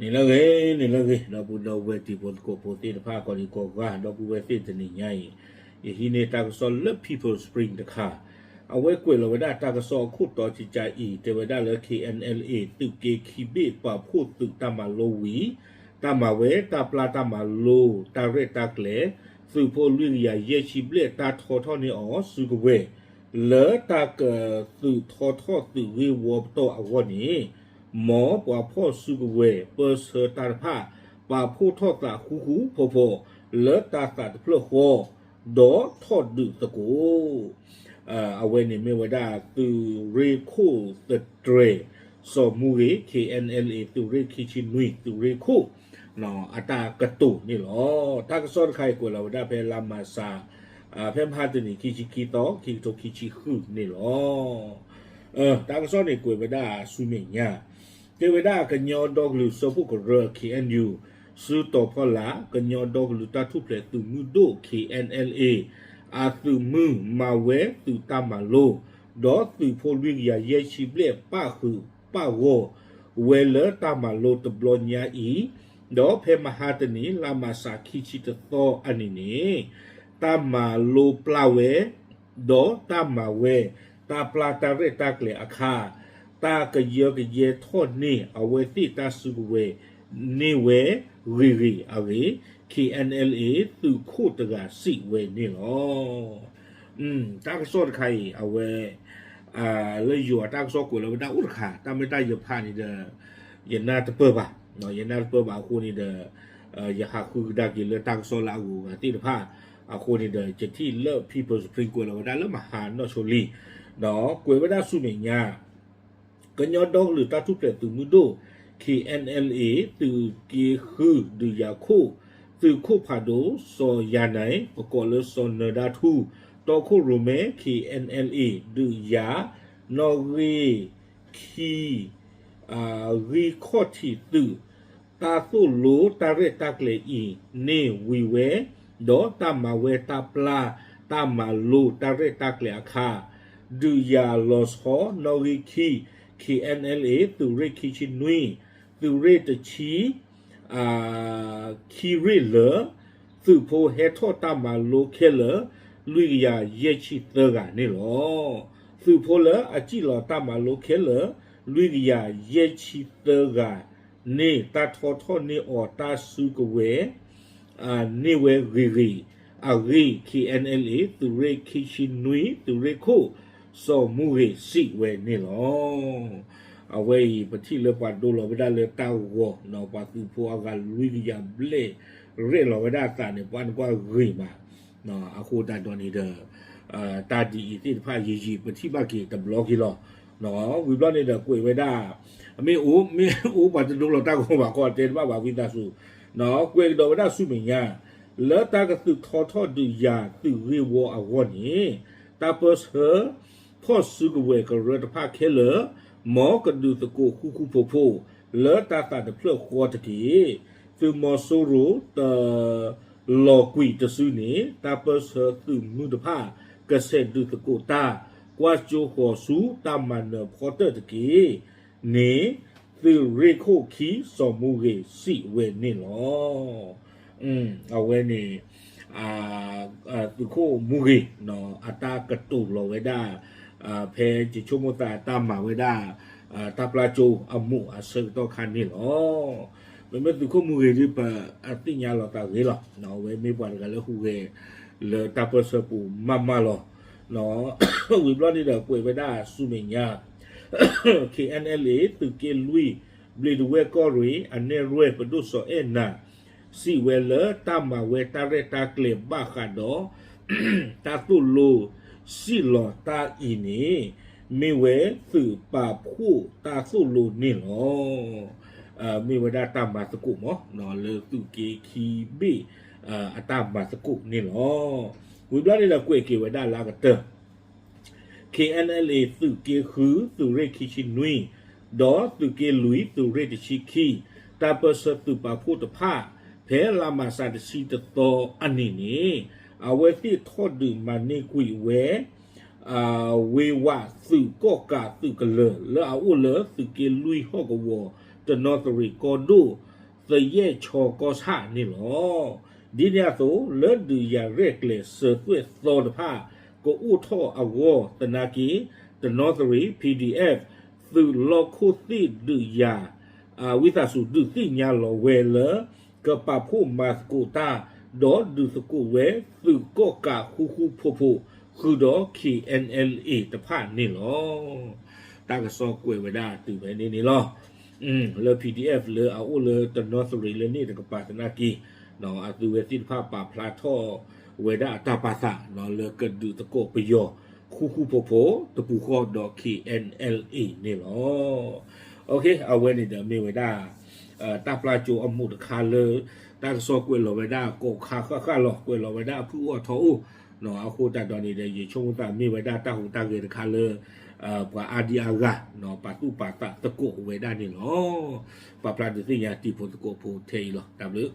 န့ၣ်လၢဂ့ၤ, န့ၣ်လၢဂ့ၤ, ဒီပုၢ်ဒီဝဲၢ်တံၤဖိသကိးဖိသ့ၣ်တဖၣ် ကိးဒံကိးဂၤ ဒီပုၢ်ဝဲၢ်သ့ၣ်တနံၤညါအံၤ, ယဟံးန့ၢ်တၢ်ကစီၣ်လၢ People Spring တခါ, အဝဲကွဲးလီၤဝဲဒၣ်တၢ်ကစီၣ်အခိၣ်တီကကးအံၤ တဲဝဲဒၣ်လၢ K N L A သုးက့ခံဘ့ၣ်ပာ်ဖှိၣ်သုးတၢ်မၤလိဝံၤ, တၢ်မၤဝဲတၢ်ပျၢ်တၢ်မၤလိတၢ်ရဲၣ်တၢ်ကျဲၤ, သုးဖိလွံၢ်ကယၤယဲၢ်ဆံဘျဲၣ်တၢ်ထီထီၣ်န့ၢ်အီၤစုကဝဲၤ လၢတၢ်ကသုးထီထီၣ်သုးဂ့ၢ်ဝီပတီၢ်အဂီၢ်န့ၣ်, မ်ပှၤဖီၣ်စုကဝဲၤပၢဆှၢတၢ်တဖၣ် ပာ်ဖှိၣ်ထီၣ်သးဃူဃူဖိးဖိး လၢတၢ်သးတဖျၢၣ်ဃီ, ဒီးထီၣ်ဒုးသကိး အဝဲန့ၣ်မ့ၢ်ဝဲဒၣ်သုးရ့ၣ်ခိၣ်သတြဲၤ စီၤမူဂ့ၤ K N L A သုးရ့ၣ်ခံဆံနွံ သုးရ့ၣ်ခိၣ် အတၢ်ကတိၤန့ၣ်လီၤ. တၢ်ကစီၣ်တခါအံၤကွဲးလီၤဝဲဒၣ်ဖဲလါမၢ်ၡး ဖဲမဟါတနံၤ ခံဆံခံသီ ခံကထိခံဆံဃုန့ၣ်လီၤ. တၢ်ကစီၣ်န့ၣ်ကွဲးဝဲဒၣ်ဆူမဲာ်ညါ, တဲဝဲဒၣ်ကညီဒီကလုာ်စၢဖှိၣ်ကရၢ K N U စုတီၤဖီလာ် ကညီဒီကလုာ်တၢ်ထူၣ်ဖျဲးသုးမုၢ်ဒိၣ် K N L A အသုးမုၢ်မၤဝဲသုးတၢ်မၤလိ, ဒီးသုးဖိလွံၢ်ကယၤယဲၢ်ဆံဘျဲၣ်ပၣ်ဃုာ်ပၣ်ဂီၢ် ဝဲလၢတၢ်မၤလိတဘျီညါအံၤ, ဒီးဖဲမဟါတနံၤ လါမၢ်ၡးခံဆံတသီအနံၤန့ၣ်, တၢ်မၤလိပျၢ်ဝဲ ဒီးတၢ်မၤဝဲ တၢ်ပျၢ်တၢ်ရဲၣ်တၢ်ကျဲၤအခါ, တၢ်ကယၢကယဲထီၣ်န့ၢ်အဝဲသ့ၣ်တၢ်စုကဝဲၤန့ၢ်ဝဲဂ့ၤဂ့ၤအဂ့ၢ်, K N L A သုးခိၣ်တဂၤစံးဝဲန့ၣ်လီၤ. တၢ်ကစီၣ်တခါအံၤ အဝဲ လၢယိၤအတၢ်ကစီၣ်ကွဲးလီၤဝဲဒၣ်အိၣ်တခါ, တၢ်မ့ၢ်တၢ်ယဖးန့ၣ်ဒီး ယနၢ်တပၢၢ်ဘၣ်, ယနၢ်တပၢၢ်ဘၣ်အဃိန့ၣ်ဒီး ယဟးဃုကဒါက့ၤလၢတၢ်ကစီၣ်လၢအဂုၤအဂၤသ့ၣ်တဖၣ် အဃိန့ၣ်ဒီး ယထံၣ်လၢ People Spring ကွဲးလီၤဝဲဒၣ်လၢမဟါနီၢ်ဆိလံ, ဒီးကွဲးဝဲဒၣ်ဆူမဲာ်ညါ ကညီဒီကလုာ်တၢ်ထူၣ်ဖျဲးသုးမုၢ်ဒိၣ် K N L A သုးက့ဃုဒုးယၤခိၣ်, သုးခိၣ်ဖးဒိၣ် စီၤယၤနဲၣ် ပကိးလၢစီၤနၢၤဒါထူ, တီခိၣ်ရိၣ်မဲ K N L A ဒုးယၤ, နီၣ်ဂံၢ်ခံ ဂံၢ်ခီၣ်ထံးသုး တၢ်သိၣ်လိတၢ်ရဲၣ်တၢ်ကျဲၤအံၤန့ၢ်ဝံၤဝဲ, ဒီးတၢ်မၤဝဲတၢ်ပျၢ် တၢ်မၤလိတၢ်ရဲၣ်တၢ်ကျဲၤအခါ, ဒုးယၤလီၤဆီနီၣ်ဂံၢ်ခံ K N L A သုးရ့ၣ်ခံဆံနွံ သုးရ့ၣ်တဆံ ခံရ့ၣ်လၢ သုးဖိဟဲထီၣ်တၢ်မၤလိခဲလၢာ် လွံၢ်ကယၤယဲၢ်ဆံသၢဂၤန့ၣ်လီၤ. သုးဖိလၢအစံၣ်လီၤတၢ်မၤလိခဲလၢာ် လွံၢ်ကယၤယဲၢ်ဆံသၢဂၤန့ၣ် တၢ်ထီထီၣ်န့ၢ်အီၤတၢ်စုကဝဲၤ န့ၢ်ဝဲဂ့ၤဂ့ၤအဂ့ၢ် K N L A သုးရ့ၣ်ခံဆံနွံ သုးရ့ၣ်ခိၣ် စီၤမူဂ့ၤစံးဝဲန့ၣ်လီၤ. အဝဲအံၤ ပထံၣ်လၢပှၤဒိလီၤဝဲဒၣ်လၢတၢ်ဂီၤ, ပှၤသုးဖိအဂၤလွံၢ်ကယၤဘျဲၣ် ရဲၣ်လီၤဝဲဒၣ်အသးန့ၣ် ပှၤနကွၢ်ဂ့ၤမး, အဃိသတးဒီးန့ၣ်ဒီး တၢ်ဒ်အံၤသ့ၣ်တဖၣ်ယံာ်ယံာ် ပထံၣ်ဘၣ်က့ၤတဘျီက့ၤလီၤ. ဝံၤဘျီန့ၣ်ဒီးကွဲးဝဲဒၣ် မ့ၢ်အိၣ် မ့ၢ်အိၣ်ပှၤတဒိလီၤတၢ်ဂီၤဘၣ်ခီ တဲတဘၣ်ဘၣ်ဝံသးစူၤ, ကွဲးကဒီးဝဲဒၣ်ဆူမဲာ်ညါ လၢတၢ်ကသုးထီထီၣ်ဒုးယၤသုးဂ့ၢ်ဝီအဂီၢ်န့ၣ်, တၢ်ပၢဆှၢ ဖီၣ်စုကဝဲၤကရၢတဖၣ်ခဲလၢာ်, မ်ကဒုးသကိးဃူဃူဖိးဖိး လၢတၢ်သးတဖျၢၣ်ဃီတက့ၢ်. သုးမီၤစိရိၤတ လီၤကွံာ်တစုန့ၣ် တၢ်ပၢဆှၢသုးမုၢ်တဖၣ် ကဆဲးဒုးသကိးတၢ် ကွၢ်ကၠိဃီၤဆူတၢ်မၤနၢၤဖီတၢၣ်တက့ၢ်န့ၣ် သုးရ့ၣ်ခိၣ်ခံစီၤမူဂ့ၤစံးဝဲန့ၣ်လီၤ. အဝဲန့ၣ် သုးခိၣ်မူဂ့ၤ အတၢ်ကတိၤလီၤဝဲဒၣ် ဖဲယဆိကမိၣ်သးတၢ်မၤဝဲဒၣ် တၢ်ပျၢ်ကၠိအမူးအဆၢကတီၢ်ခါန့ၣ်လီၤ. မ့မ့ၢ်သုးခိၣ်မူဂ့ၤဒ်ပသ့ၣ်ညါလီၤသးဂ့ၤလီၤ. အဝဲမ့ၢ်ပှၤတဂၤလၢဟူးဂဲၤလၢတၢ်ပၢဆှၢပူၤမးမးလီၤ. ဝံၤဘျီန့ၣ်ဒီးကွဲးဝဲဒၣ်ဆူမဲာ်ညါ K N L A သုးက့လွံၢ် ဘျံးဒဝဲၢ်ကီၢ်ရ့ၣ် အနဲၣ်ရွဲၣ်ပဒိၣ်စီၤအဲၣ်နၤ စံးဝဲလၢတၢ်မၤဝဲတၢ်ရဲၣ်တၢ်ကျဲၤဘၣ်ဃးဒီး တၢ်သိၣ်လိစံၣ်လီၤတၢ်အံၤန့ၣ် မ့ၢ်ဝဲသုးပာ်ဖှိၣ်တၢ်သိၣ်လိန့ၣ်လီၤ. မ့ၢ်ဝဲဒၣ်တၢ်မၤသကိးမး လၢသုးက့ခံဘ့ၣ် အတၢ်မၤသကိးန့ၣ်လီၤ. ဝံၤဘျီန့ၣ်ဒီးကွဲးက့ၤဝဲဒၣ်လၢအကတၢၢ် K N L A သုးက့ဃု သုးရ့ၣ်ခံဆံနွံ ဒီးသုးက့လွံၢ် သုးရ့ၣ်တဆံခံ တၢ်ပၢဆှၢသုးပာ်ဖှိၣ်တဖၣ် ဖဲလါမၢ်ၡးတဆံတသီအနံၤန့ၣ် အဝဲသ့ၣ်ထီၣ်ဒုးမၤန့ၢ်ကွံာ်ဝဲ ဝ့ဝးသုးကီၣ်ကးသုးကလၢၤ လၢအအိၣ်လၢသုးက့လွံၢ်ဟီၣ်ကဝီၤ တနီသရံၣ်ကီၢ်ဒိၣ် ကယဲၢ်ဆီကီၢ်ဆၣ်န့ၣ်လီၤ. ဒ်န့ၣ်အသိး လၢဒုးယၤရဲၣ်ကျဲၤစၢၤသွဲၣ်သီတဖၣ် ကအိၣ်ထီၣ်အဂီၢ်သနာ်က့ တနီသရံး P D F သုးလီၢ်ခိၣ်သ့ၣ်ဒုးယၤ ဝံသးစူၤဒုးသ့ၣ်ညါလီၤဝဲလၢ ကပာ်ဖှိၣ်မၤသကိးတၢ် ဒီးဒုးသကိးဝဲသုးကီၣ်ကးဃူဃူဖိးဖိး ဃုာ်ဒီး K N L A တဖၣ်န့ၣ်လီၤ. တၢ်ကစီၣ်ကွဲးဝဲဒၣ်တုၤဖဲန့ၣ်န့ၣ်လီၤ. လၢ P D F လၢအအိၣ်လၢတနီသရံးလၢန့ၣ်တကပၤသနာ်က့ အသုဝဲသ့ၣ်တဖၣ်ပာ်ဖျါထီၣ်ဝဲဒၣ်အတၢ်ပာ်သး လၢကဒုးသကိးပယီၤ ဃူဃူဖိးဖိး တပူၤဃီဒီး K N L A န့ၣ်လီၤ. အဝဲန့ၣ်ဒီးမ့ၢ်ဝဲဒၣ် တၢ်ပျၢ်ကၠိအမူးတခါလၢ တၢ်ကစီၣ်ကွဲးလီၤဝဲဒၣ်ကိးခါဃၣ်ဃၣ်လီၤ ကွဲးလီၤဝဲဒၣ်အဖုၣ်အီၣ်ထီအိၣ် အဃိသတးဒီးန့ၣ်ဒီး ယဆိကမိၣ်သးမ့ၢ်ဝဲဒၣ်တၢ်ဟူးတၢ်ဂဲၤတခါလၢ ပှၤအါဒံအါဂၤ ပာ်သူၣ်ပာ်သးသကိးဝဲဒၣ်န့ၣ်လီၤ. ပာ်ဖျါဒုးသ့ၣ်ညါတံၤဖိသကိးဖိထဲအံၤလီၤ. တၢ်ဘျုး